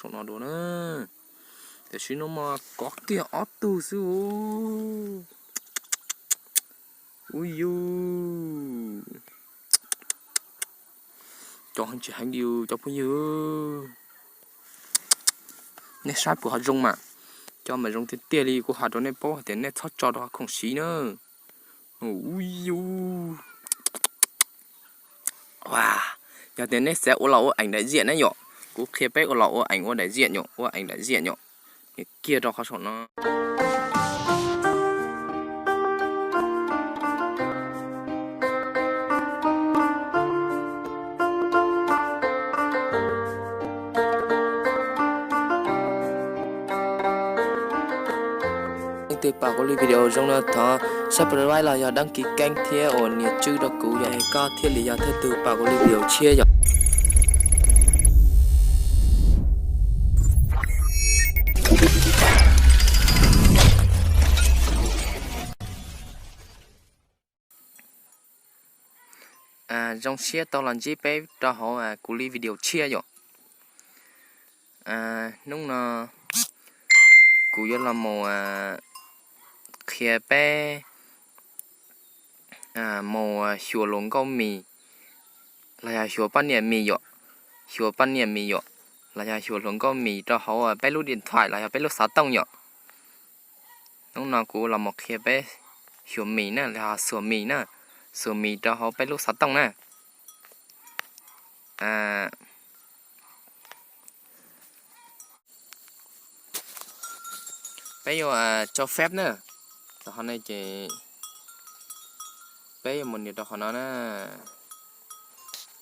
Saum no dua na. Tam sim no mas kov kiag ob tug xwb. Ui yus, cov heev tsis heev li cov phooj ywg. Nej saib puas ho zoo mas? Cov mas zoo tiag tiag li, kuv hais rau nej paub hais tias nej txhob tso rau khoom siv na. Ui yus, yog tias nej xav ua los ua eem daim ziam na yom, kuv qhia peb ua los ua eem ua daim ziam yom, ua eem daim ziam yom. Nias kiag rau qhov saum no. Leej twg pom kuv li video zoo no thov subscribe los yog đăng ký kênh thiab ua nias tswb rau kuv yom, koj thiaj li yog thawj tug pom kuv li video tshiab yom. Zoo siab tau los ntsib peb rau hauv kuv li video tshiab yom. Hnub no kuv yuav los mus qhia peb mus xyuas hluas nkauj mis los yog xyuas poj niam mis yom, xyuas poj niam mis yom, los yog xyuas hluas nkauj mis rau hauv peb lub điện thoại los yog peb lub xov tooj yom. Hnub no kuv los mus qhia peb xyuas mis na, los yog xuas mis na, xuas mis rau hauv peb lub xov tooj na. Peb yuav cho phép na. Rau qhov no ces peb yuav mus nias rau qhov no na.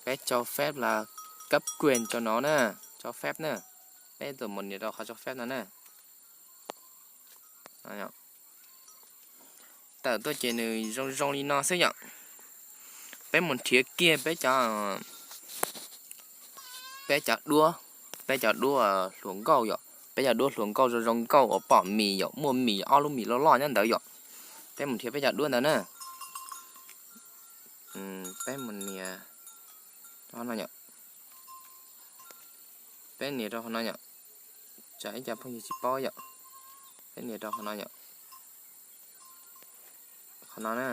Peb cho phép los cấp quyền cho nó na, cho phép na. Peb tus mus nias rau qhov cho phép no na. Tawm tuaj ces nws zoo zoo li no xwb yom. Peb mus nrhiav kiag peb cov, peb cov duab, peb cov duab hluas nkauj yom, peb cov duab hluas nkauj zoo zoo nkauj uas pom mis yom, muaj mis ob lub mis loj loj nyob ntawd yom. Peb mus nrhiav peb cov duab ntawd na. Peb mus nias rau no yom. Peb nias rau qhov no yom. Tsam ib co phooj ywg tsis paub yom. Peb nias rau qhov no yom. Qhov no na.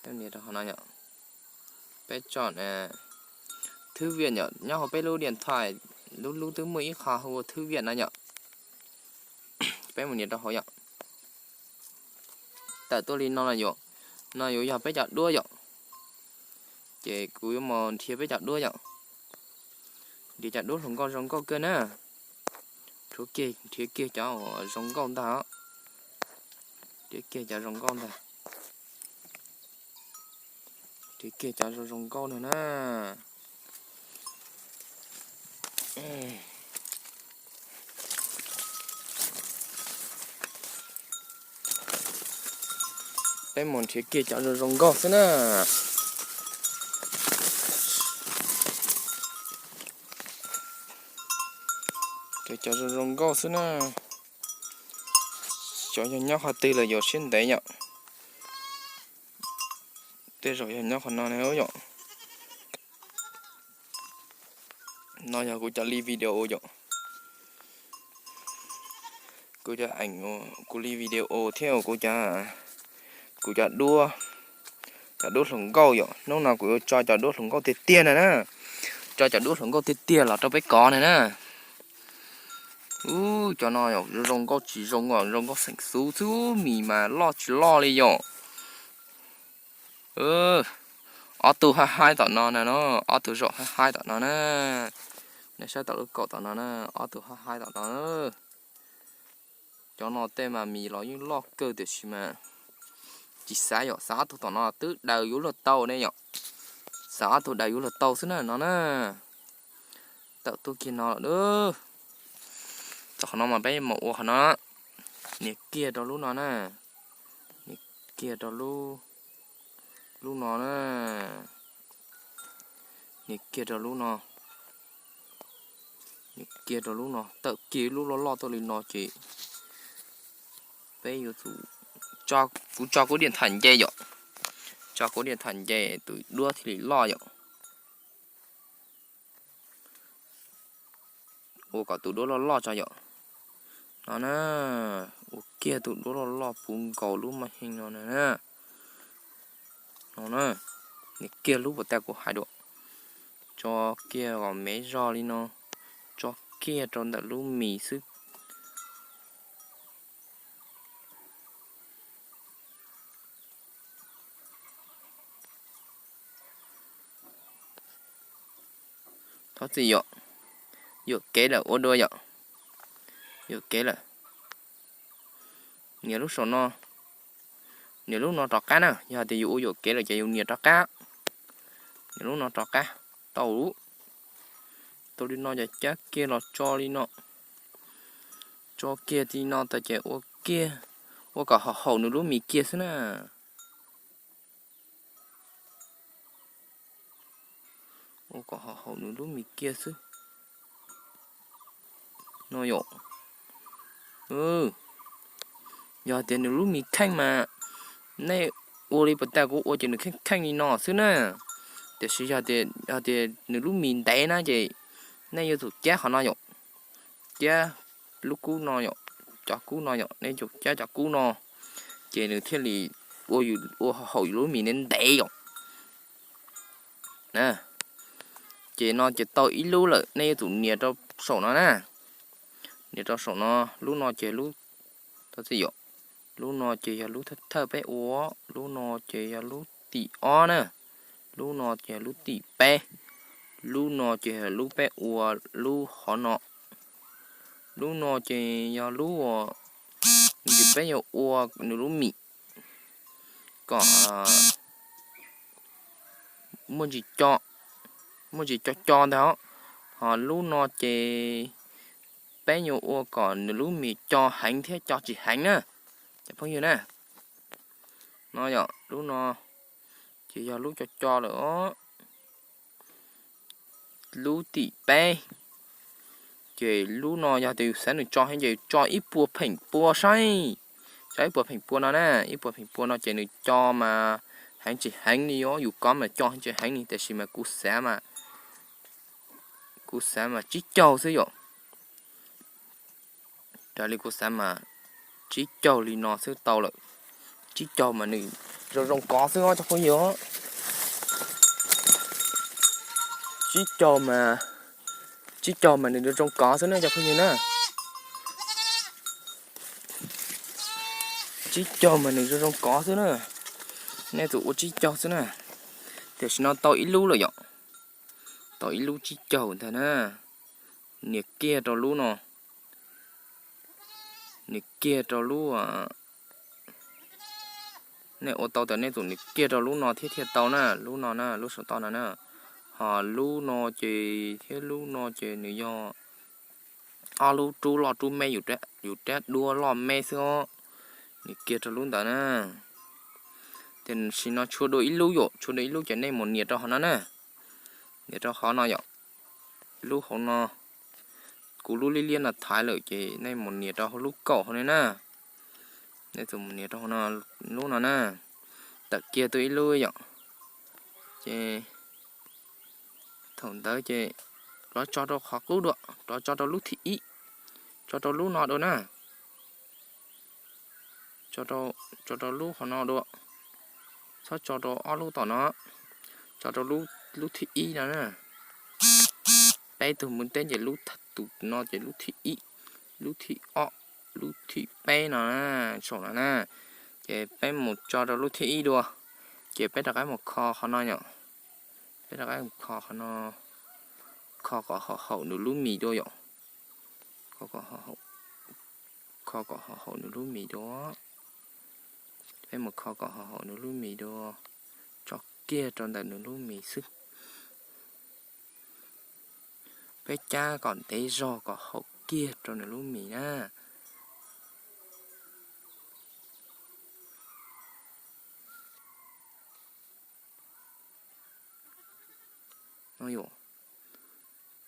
Peb nias rau qhov no yom. Peb chọn thư viện yom, nyob hauv peb lub điện thoại, lub lub twb muaj ib qho hu ua thư viện no yom. Peb mus nias rau hauv yom. Tawm tuaj li no, no yuav yog peb cov duab yom. Ces kuv yuav mus nrhiav peb cov duab yom. Nrhiav cov duab hluas nkauj zoo nkauj kawg na. Rhuav kiag, nrhiav kiag cov uas zoo nkauj ntag. Nrhiav kiag cov zoo nkauj ntag. Nrhiav kiag cov zoo zoo nkauj ntag na. Peb mus nrhiav kiag cov zoo zoo nkauj xwb na. Nrhiav cov zoo zoo nkauj xwb na. Xyov yog nyob qhov twg lawm, yuav siab ntev yom. Tej zaum yog nyob qhov no ne yom. No yog kuv cov li video yom. Kuv cov eem, kuv li video thiab kuv cov, kuv cov duab, cov duab hluas nkauj yom. Hnub no kuv yuav tso cov duab hluas nkauj tiag tiag na na. Tso cov duab hluas nkauj tiag tiag los rau peb kov na na. Ub, cov no yom, zoo nkauj tsis zoo os, zoo nkauj xeem xub xwb, mis mas loj tsis loj li yom. Ob tug haib haib tom no na no, ob tug zaum haib haib tom no na. Nej saib tom lub kaum tom no na, ob tug haib haib tom no. Cov no tej mas mis los yeej loj kawg tiam sis mas tsis xav yom, xav ob tug tom no twb daws yuav luag tau ne yom. Xav ob tug daws yuav luag tau xwb na no na. Tawm tuaj kiag no lawm. Tom qhov no mas peb mus ua qhov no. Nias kiag rau lub no na. Nias kiag rau lub, lub no na. Nias kiag rau lub no. Nias kiag rau lub no, tawm kiag lub loj loj tuaj li no ces peb yuav tsum, kuv tso kuv điện thoại nce yom. Tso kuv điện thoại nce tus duab thiaj li loj yom. ua kom tus duab loj loj tso yom. No na, ua kiag tus duab loj loj puv nkaus lub maj heej no na. No na, nias kiag lub pas tas kuv hais dua, tso kiag kom me zog li no, tso kiag rau ntawm lub mis xwb. Thov txim yom, yuam kev lawm ua dua yom, yuam kev lawm. Nias lub saum no, nias lub no rov qab na, yog tias yus ua yuam kev lawm ces yus nias rov qab, nias lub no rov qab. Tau, tau li no ces cab kiag los tso li no, tso kiag li no tas ces ua kiag, ua kom haum haum nws lub mis kiag xwb na. Ua kom haum haum nws lub mis kiag xwb. No yom, yog tias nws lub mis kheej mas nej ua li pas tas kuv ua ces nws kheej kheej li no xwb na. Tiam sis yog tias nws lub mis ntev na ces nej yuav tsum cab qhov no yom, cab lub kub no yom, cov kub no yom, nej yuav tsum cab cov kub no, ces nws thiaj li ua, ua haum yus lub mis ntev ntev yom. Ces no ces tau ib lub lawm, nej yuav tsum nias rau saum no na. Nias rau saum no, lub no ces lub, tau txim yom, lub no ces yog lub thawj thawj peb ua, lub no ces yog lub tim ob na, lub no ces yog lub tim peb, lub no ces yog lub peb ua lub hov no, lub no ces yog lub uas peb yuav ua nws lub mis kom muaj ntsis co, muaj ntsis co co ntag. Ho lub no ces peb yuav ua kom nws lub mis co heev thiab co tsis heev na, cov phooj ywg na. No yom, lub no ces yog lub co co lawm os. Lub tim peb, ces lub no yog tias yus xav nws co heev ces yus co ib puas pheem pua saib, co ib puas pheem pua no na, ib puas pheem pua no ces nws co mas heev tsis heev li os, yus kov mas co heev tsis heev li, tiam sis mas kuv xav mas, kuv xav mas tsib caug xwb yom. Raws li kuv xav mas tsib caug li no xwb tau lawm. Tsib caug mas nws zoo zoo kov xwb os cov phooj ywg. Tsib caug mas, tsib caug mas nws zoo zoo kov xwb na cov phooj ywg na. Tsib caug mas nws zoo zoo kov xwb na. Nej tsum ua tsib caug xwb na. Tiam sis no tau ib lub lawm yom. Tau ib lub tsib caug ntag na. Nias kiag rau lub no, nias kiag rau lub, nej ua tau tas nej tsum nias kiag rau lub no thiab thiaj tau na, lub no na, lub saum toj no na. Ho lub no ces thiab lub no ces nws yog ob lub rub loj rub me, yus rab duab loj me xwb os. Nias kiag rau lub ntawd na. Tiam sis no tshuav dua ib lub yom, tshuav dua ib lub ces nej mus nias rau hauv no na. Nias rau hauv no yom. Lub hauv no, kuv lub liab liab no thaiv lawm ces nej mus nias rau hauv lub kaum hauv no na. Nej tsum mus nias rau hauv no, lub no na. Tawm kiag tuaj ib lub yom. Ces thaum ntawd ces rov tso rau qhov qub dua, rov tso rau lub thib ib, tso rau lub no dua na. Tso rau lub qhov no dua, txhob tso rau ob lub tom no, tso rau lub thib ib no na. Peb tug muv teb ces lub, tus no ces lub thib ib, lub thib ob, lub thib peb no na, saum no na. Ces peb mus tso rau lub thib ib dua, ces peb rov qab mus kho qhov no yom. Peb rov qab mus kho qhov no, kho kom haum haum nws lub mis dua yom. Kho kom haum haum nws lub mis dua. Peb mus kho kom haum haum nws lub mis dua, tso kiag rau ntawm nws lub mis xwb. Peb cab kom ntev zog kom haum kiag rau nws lub mis na.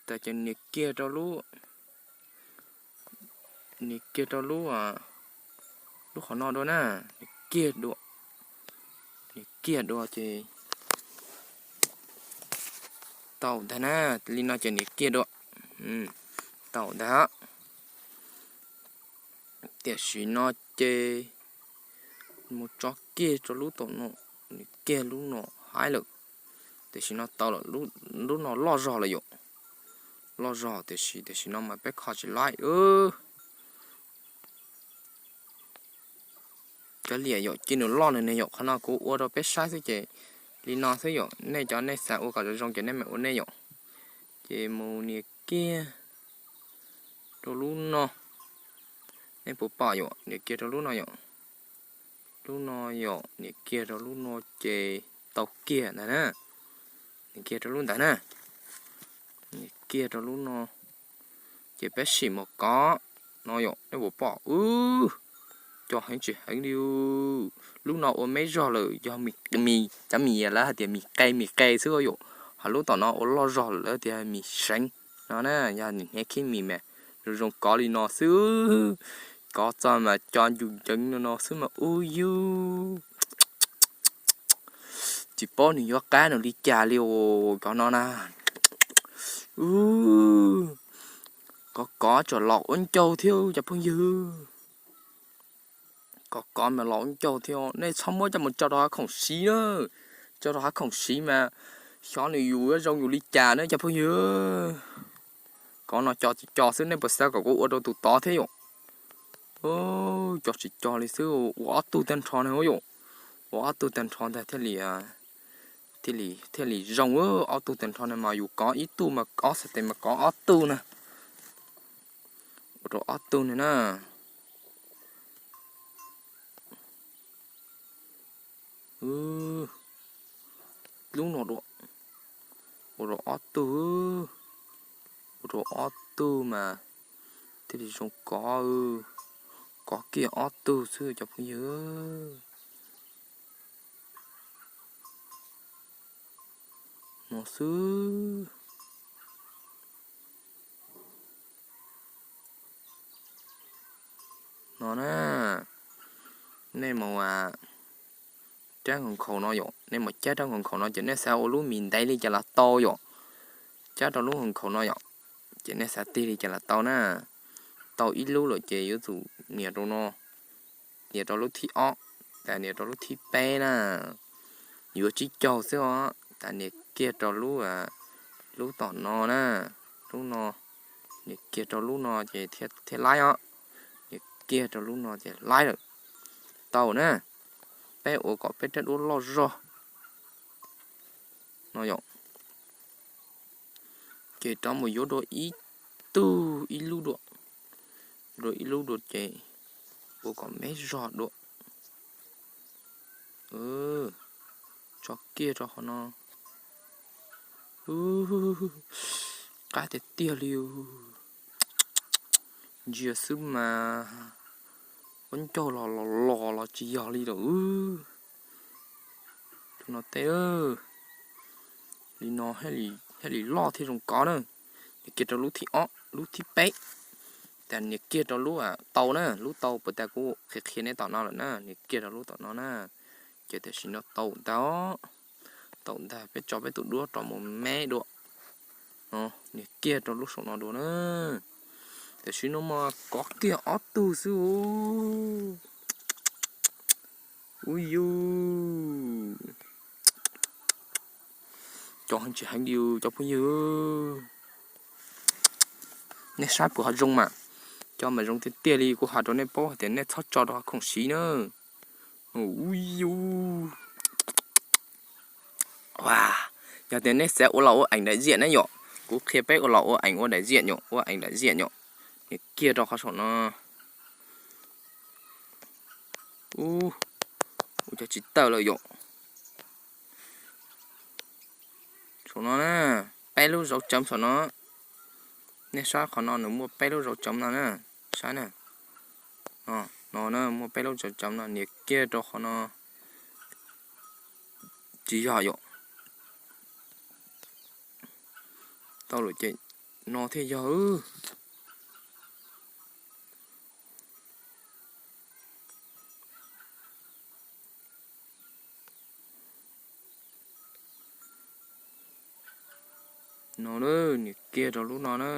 Tas ces nias kiag rau lub, nias kiag rau lub, lub qhov no dua na, nias kiag dua, nias kiag dua ces tau ntag na. Li no ces nias kiag dua, tau ntag. Tiam sim no ces mus tso kiag rau lub tom no, nias kiag lub no haib lawm. Tiam sim no tau lawm, lub no loj zog lawm yom. Loj zog tiam sis tiam sim no mas peb kho tsis laib. Cov liam yom, cia nws loj nws niag yom, qhov no kuv ua rau peb saib xwb ces li no xwb yom. Nej cov nej xav ua kom zoo zoo ces nej mam ua nej yom. Ces mus nias kiag rau lub no, nej puas pom yom, nias kiag rau lub no yom. Lub no yom, nias kiag rau lub no ces tau kiag ntag na. Nias kiag rau lub ntawd na. Nias kiag rau lub no ces peb sim mus kov no yom, nej puas pom. Ub, co heev tsis heev li. Lub no ua me zog lawm, yog mis, cov mis lawv hais tias mis qe mis qe xwb yom. Ho lub tom no ua loj zog lawm lawv tias mis seev no na. Yog nws hniav khib mis mas zoo zoo kov li no xwb. Kov txog mas co ncu nceev no no xwb mas ub yug. Tsis paub nws yuav qab nws li cas li os cov no na. Ub, kov kov tsam los ua ncauj thiab cov phooj ywg. Kov kov mas los ua ncauj thiab, nej txhob muab coj mus tso rau hav khoom siv na. Tso rau hav khoom siv mas xyov nws yus yuav zoo yus li cas na cov phooj ywg. Kov no co tsis co xwb, nej puas xav kom kuv ua rau tus tod thiab yom? Co tsis co li xwb, ua ob tug tag nrho na yom. Ua ob tug tag nrho ntag thiaj li, thiaj li zoo. Ob tug tag nrho na mas yus kov ib tug mas ob xas tes mas kov ob tug na. Ua rau ob tug na na. Lub no dua, ua rau ob tug, ua rau ob tug mas thiaj li zoo kov. Kov kiag ob tug xwb cov phooj ywg. No xwb. No na, nej mus rab nkhaus no yom, nej mus cab rab nkhaus no ces nej xav ua lub mis ntev li cas los tau yom. Cab rau lub nkhaus no yom, ces nej xav tig li cas los tau na. Tau ib lub lawm ces yuav tsum nias rau no, nias rau lub thib ob, tas nias rau lub thib peb na. Yuav tsib caug xwb os, tas nias kiag rau lub, lub tom no na, lub no, nias kiag rau lub no ces thiaj laib os. Nias kiag rau lub no ces laib lawm. Tau na, peb ua kom peb rab duab loj zog no yom. Ces rov mus yuav dua ib tug ib lub dua, dua ib lub dua ces ua kom me zog dua. Tso kiag rau qhov no. Qab tiag tiag li. Ntsia xwb mas ua ncauj los los los los tsis yog li lawm. Tus no teb li no thiaj li loj thiaj zoo kov na. Nias kiag rau lub thib ob lub thib peb, tas nias kiag rau lub tau na, lub tau puas tas kuv qhia qhia neb tom no lawm na, nias kiag rau lub tom no na. Ces tam sim no tau ntag, tau ntag, peb tso peb tus duab rov mus me dua. Nias kiag rau lub saum no dua na. Tam sim no mas kov kiag ob tug xwb. Ub yus, cov heev tsis heev li cov phooj ywg. Nej saib puas ho zoo mas, cov mas zoo tiag tiag li, kuv hais rau nej paub hais tias nej txhob tso rau khoom siv na. Ub yus, yog tias nej xav ua los ua eem daim ziam na yom, kuv qhia peb ua los ua eem ua daim ziam yom, ua eem daim ziam yom. Nias kiag rau qhov saum no. Ub, ua cas tsis tawm lawm yom. Saum no na, peb lub zauv cov saum no. Nej saib qhov no nws muaj peb lub zauv cov no na, saib na. No na, muaj peb lub zauv cov no, nias kiag rau qhov no. Tsis yog yom. Tau lawm ces no thiaj yog. No na, nias kiag rau lub no na.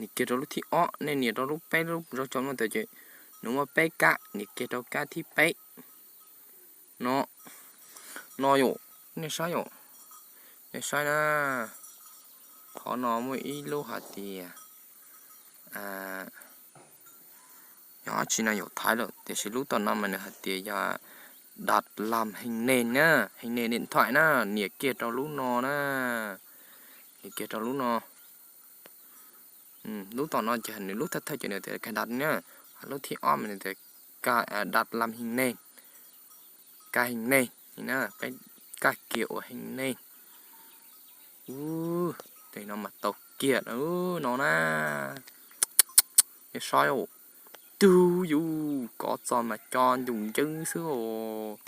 Nias kiag rau lub thib ob, nej nias rau lub peb lub zaub cog no tas ces nws muaj peb kab, nias kiag rau kab thib peb. No, no yom, nej saib yom, nej saib na, qhov no muaj ib lub hais tias, yog dab tsi no yom, thaiv lawm, tiam sis lub tom no mas nws hais tias yog đặt làm hình nền na, hình nền điện thoại na, nias kiag rau lub no na, nias kiag rau lub no. Lub tom no ces nws lub thawj thawj ces nws tias cài đặt na, lub thib ob mas nws tias đặt làm hình nền, cài hình nền na, peb cài kiag ua hình nền. Ub, tej no mas tau kiag no na. Nej saib, tug yus, kov txog mas co ncus nceeb xwb os.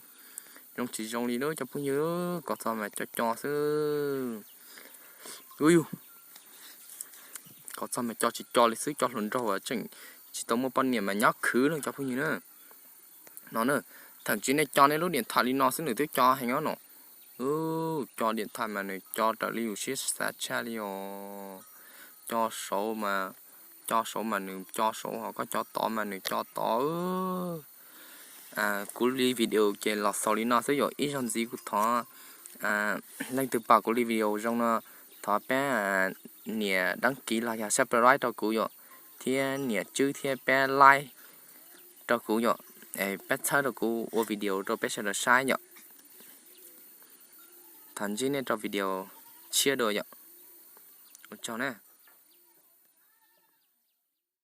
Zoo tsis zoo li lawm cov phooj ywg, kov txog mas co co xwb. Ub yus, kov txog mas co tsis co li xwb, co hluas nraug tseem tsis tau muaj poj niam mas nyob khwv no cov phooj ywg na. No na, thaum ntsis nej co nej lub điện thoại li no xwb nws twb co heev os no. Co điện thoại mas nws co raws li yus siab xav tshaj li os. Co saud mas, co saud mas nws co saud, ho koj co tod mas nws co tod. Kuv li video ces los xaus li no xwb yom. Ib zaug ntxiv kuv thov leej twg pom kuv li video zoo no, thov peb nias đăng ký los yog subscribe rau kuv yom, thiab nias tswb thiab peb like rau kuv yom, peb txhawb rau kuv ua video rau peb sawv daws saib yom. Thov ntsib nej rau video tshiab dua yom. Ua tsaug na.